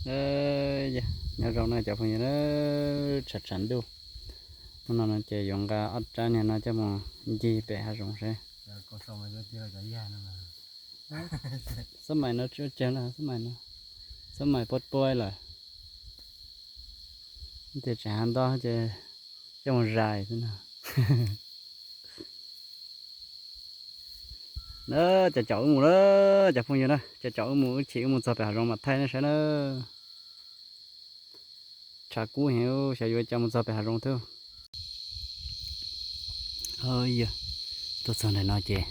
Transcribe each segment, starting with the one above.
Nyob zoo no cov phooj ywg na, tshav tshav ntuj, hnub no no ces yuav nqa ob rab niag no coj mus ncig pem hav zoov seb. Xab mais no tsis ua cas na, xab mais no, xab mais pua pua lawm. Tias tsam hav nto ces coj mus zais xwb na. Na, cov caum wb mus na, cov phooj ywg na, cov caum wb mus, wb chim wb mus txog pem hav zoov mam thaij nej saib na. Tshav kub heev, xyov yuav cas mus txog pem hav zoov thiab. Yog tuaj txog ntawm no ces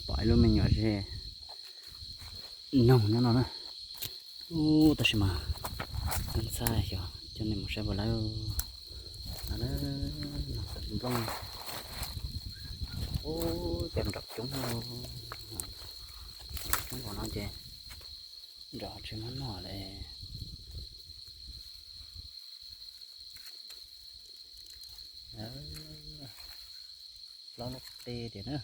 pom ib lub me nyuam ze noog nyob no na. Ub, tab sis mas ntxhab xyov coj nej mus saib puas lawv no na. Noog xeem nplooj. Ub, cas nraum coob, coob npaum no ces nraum tsis muab noj li. Hlob lub qe tiag na.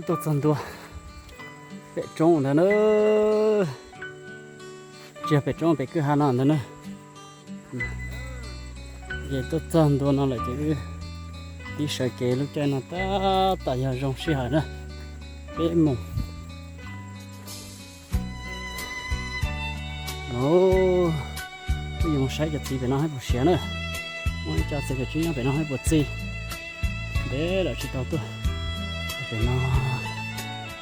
Tuaj txog ntua pem roob ntawd na, tsis yog pem roob, pem kwj ha no ntawd na. Ces tuaj txog ntua no lawm ces wb tib sawv kev lub caij no tab tom yog zoo sij hawm na, peb mus. Wb yuav mus saib cov txiv pem no hab puas siav na, muaj ib co txiv kaum tsib nyob pem no hab puas txi. Ntev lawm tsis tau tuaj pem no,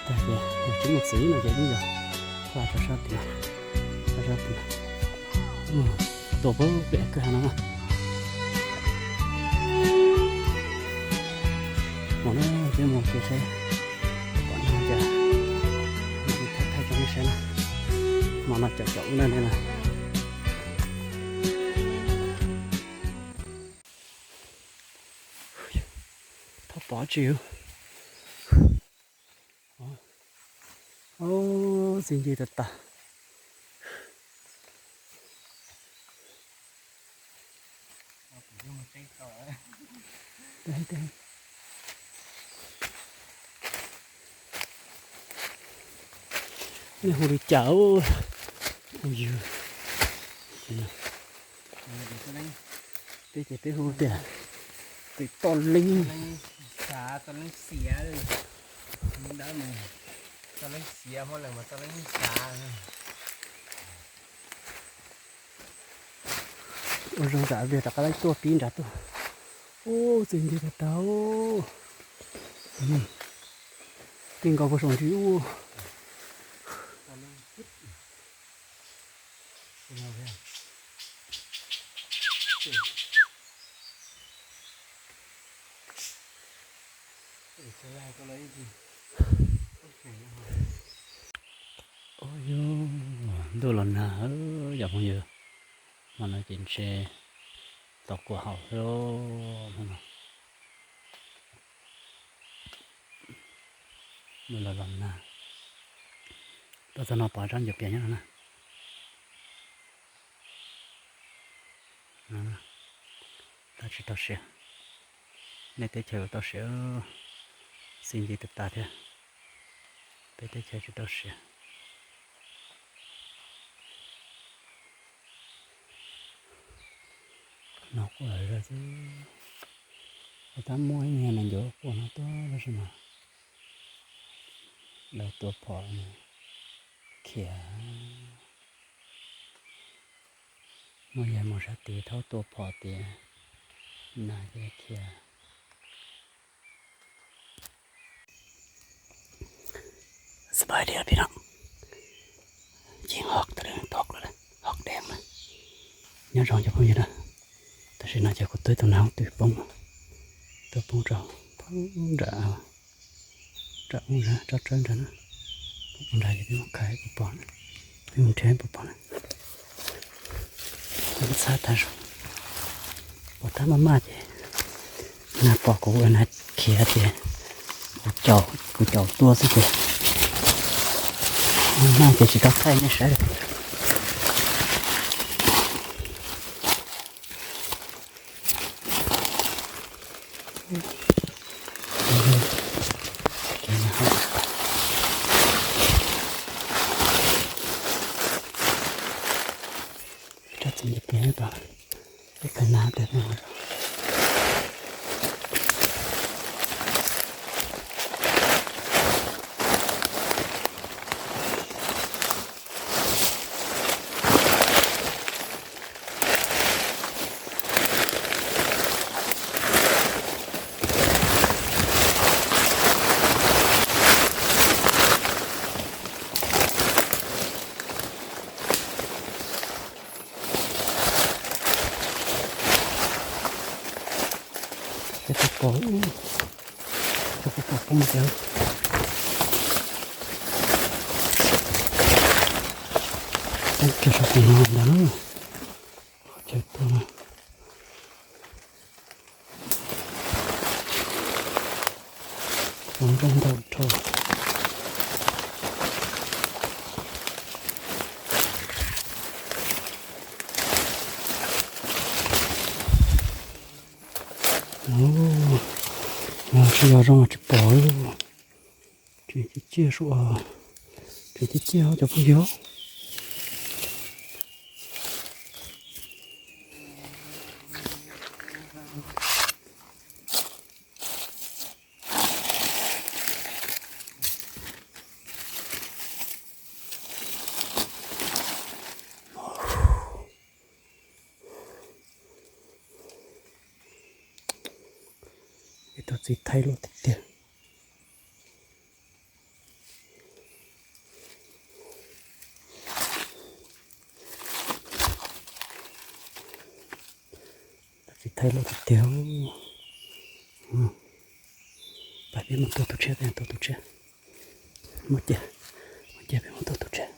tag ces yog tsis muaj txiv no ces wb yuav tuaj rau sab tid, rau sab tid, tuaj pem kwj ha no na. Mus na, peb mus ces seb pom no ces thaij thaij rau nej saib na. Hmo no caum caum wb na. Thaub pov tsis. Txiv ncig tas tas. Nej hu li cas? Hu yws. Peb ces peb hu tias tus toj leeb, toj leeb xiav, toj leeb xiav, ua zoo tsam vim rov qab tuaj pib nrad tuaj. Ub, txiv ncig tas tas. Tej nkaus puag saum ntsis ub. Ub, ntuj los nag, cov phooj ywg, hmo no ces ntshe tau kua haum xwb. Ntuj los los nag. Tuaj txog no pom rab ncuav pias nyob no na. Tab tsis tau siav. Nej teb chaws tau siav, xi nci tas tas thiab. Peb teb chaws tsis tau siav. No quaj lawm xwb. Tab muaj ib niag me ncuav quaj no tuaj tab sis mas lawv tua phom khiav. Muaj yog mus sab tid thaub tua phom tias nag cia li khiav. Xab bai diam pib no, ces hov, hov dev na. Nyob zoo cov phooj ywg na, tam sim no ces kuv twb tus nag twb poob, twb poob rau nram, rau ub nrad, rau tsawb nrad na. Poob nrad ces peb mus khaws kuv pom na. Twb nrhiav puas pom na. Ntxhab tag zog. Pom tab maj maj ces nag pom kuv ua nag khiav ces kuv caum, kuv caum tua xwb ces maj maj ces tsis tau thaij nej saib. Tsob txiv ncaws pias, peb pais nag tes. Peb tau pom, tau pom poob cawv, poob cawv sab tim no ntag. Qhov chaw tuag no, poob nroj ntau dhau. Ub, no tsis yog zoo tsis pom li. Tseem ciaj ciaj sua, tseem ciaj ciaj cov phooj ywg. Ib tug txiv thaij luaj tiag tiag. Txiv thaij luaj tiag tiag. Pab peb mus tua tus tshiab, peb mus tua tus tshiab. Muab cia, muab cia peb mus tua tus tshiab.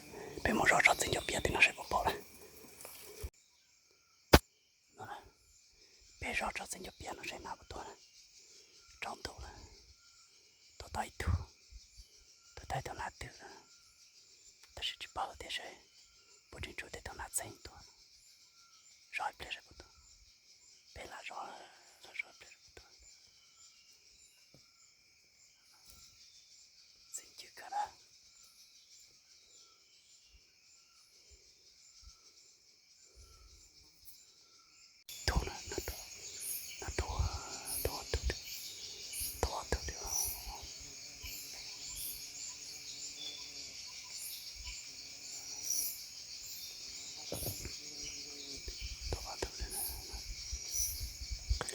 Peb mus zov tsob txiv ncaws pias tim no seb puas pom lawm. Peb zov tsob txiv ncaws pias no seb nag puas tuag na. Tsaus ntuj lawm, tuag tau ib tug, tuag tau ib tug nag twg, tab sis tsis paub tias seb puas tseem tshuav tej tug nag txheeb tuag. Zov ib pliag seb puas tuag. Peb lam zov, lam zov ib pliag seb puas tuag. Txiv ncw kawg na. Tuag na, no tuag, no tuag, tuag ob tug, tuag ob tug li. Tuag ob tug li na. Qhia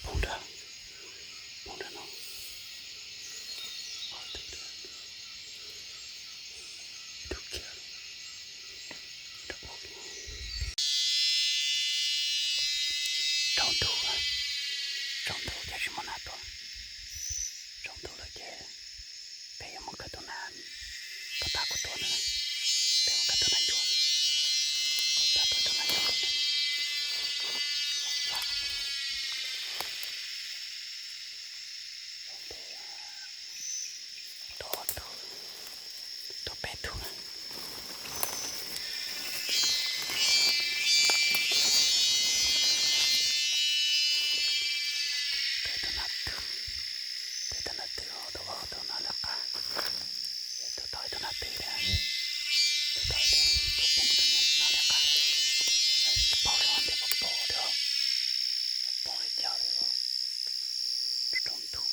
Poob nrag, poob nrag no. Tus kiag, rau ntug, rau ntug ces tsis muaj nas tua. Rau ntug lawm ces peb yuav mus khawb tus nas, tus tas kuv tua na, peb mus khawb tus nas ncuav, tus nas ncuav. Tua ob tug, tua peb tug na. Peb tus nas twg, peb tus nas twg, tus ub tus no lawv qab, tus tau ib tug nas twg thiab, tus tau ib tug, tus poob tus nas lawv qab, tsis paub li tias puas poob thiab, poob li cas li. Rau ntug,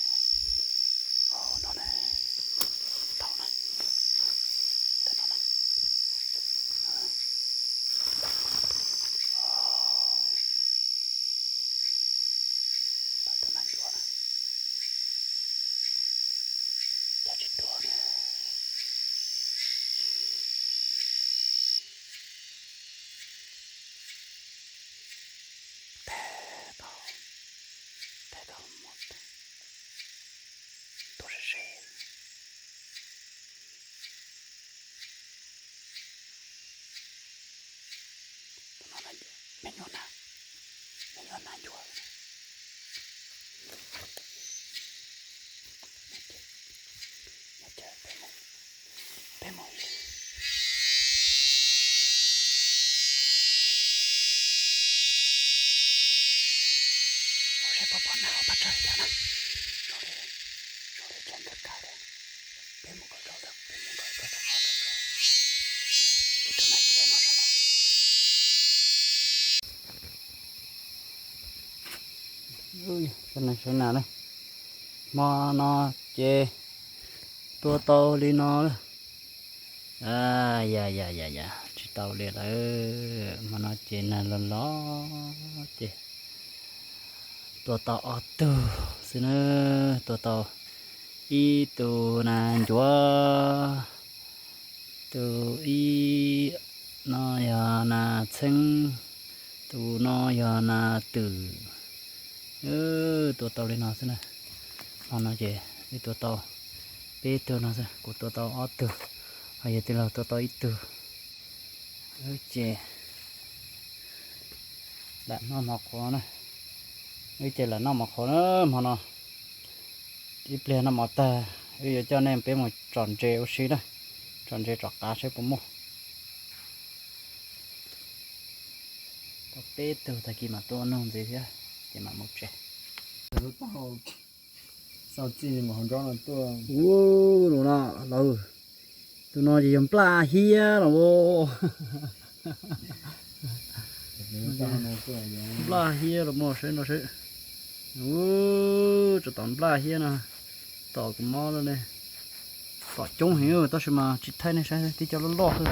no ne, tau na, ntawm no na. Pab tus nas ncuav na, cas tsis tuag na. Tag tau, tag tau, tua seb seb. Me nyuam nas, me nyuam nas ncuav. Peb mus, peb mus, mus seb puas pom nas pab tsawg cas na. Zoo li, zoo li cas nkag kag li. Peb mus kom tau, peb mus kom tau, tau, tau, tau. Ib tug nas cia no rau no. Sawv nas na, hmo no ces tua tau li no lawm. Ya ya ya ya, tsis tau li lawm, hmo no ces nag los los ces tua tau ob tug xwb na, tua tau ib tug nas ncuav, tus ib no yog nas txheeb, tus no yog nas twm. Tua tau li no xwb na. Hmo no ces wb tua tau peb tug no xwb, kuv tua tau ob tug, ho yog tij laug tua tau ib tug. Wb ces lam noj mov qhuav na, wb ces lam noj mov qhuav na hmo no. Ib pliag noj mov tag, wb yuav coj nej peb mus tsom ntses ua si na, tsom ntses tsom qav seb puas muaj. Tau peb tug tag kis mam tuaj ua noog ntxiv thiab, ces mam mus tsev. Xauj txij mus hauv nrob no tuaj. Ub, no na, lawv, tus no ces yog nplaj hiab los. Nplaj hiab los muaj seb no seb. Ub, tsov tom nplaj hiab no, tom kuv mob lawm ne. Tom coob heev tab sis mas tsis thaij nej saib, tib co loj loj xwb.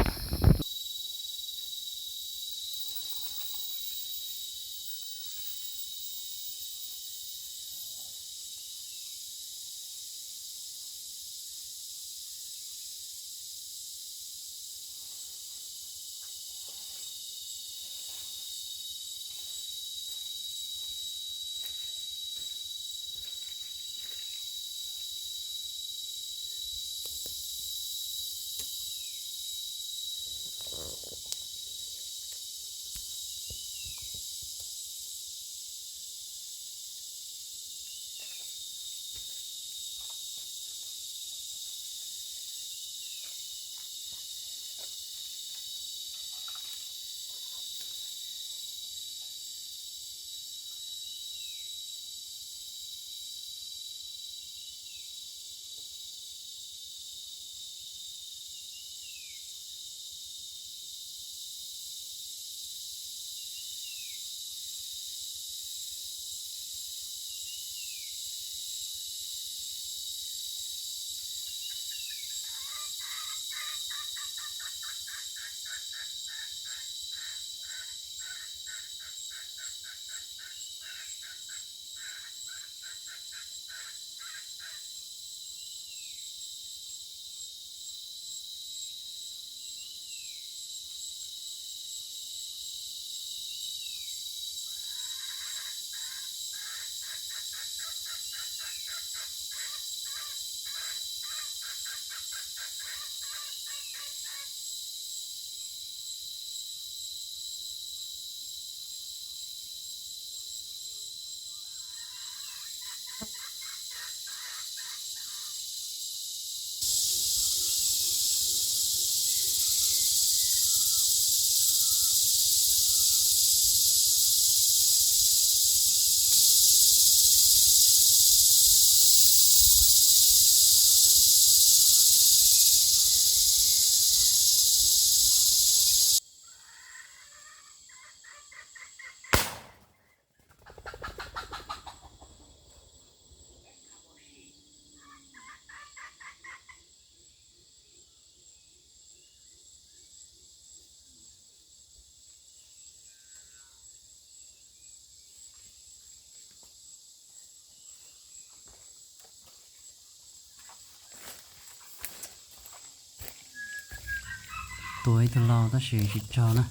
Tua ib tug lau tab sis tsis tsog na.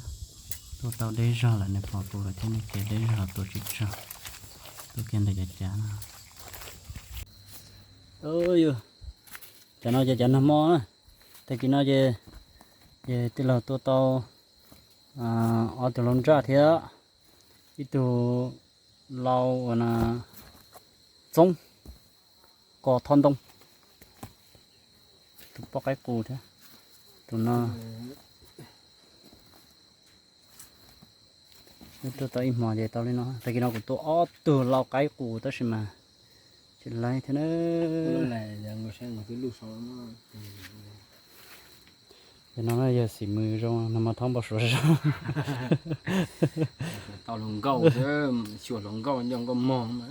Tua tau deb zog lawm, nws pom kuv lawm thiab nws ces deb zog tua tsis tsog. Tua kiag ntawm cov cav no. Yog, cov no ces cov nag hmo na. Tag kis no ces, ces tij laug tua tau ob tug lau nraj thiab ib tug lau uas txoob ko thob ntoo, tus poj qaib qus thiab tus no. Tua tau ib hmo ces tau li no. Tag kis no kuv tua ob tug lau qaib qus tab sis mas tsis laib thiab na. Cov no yog xim mws zoo, nag hmo thaub npau suav zoo. Tau hluas nkauj, xyuas hluas nkauj nco nkauj mog mas.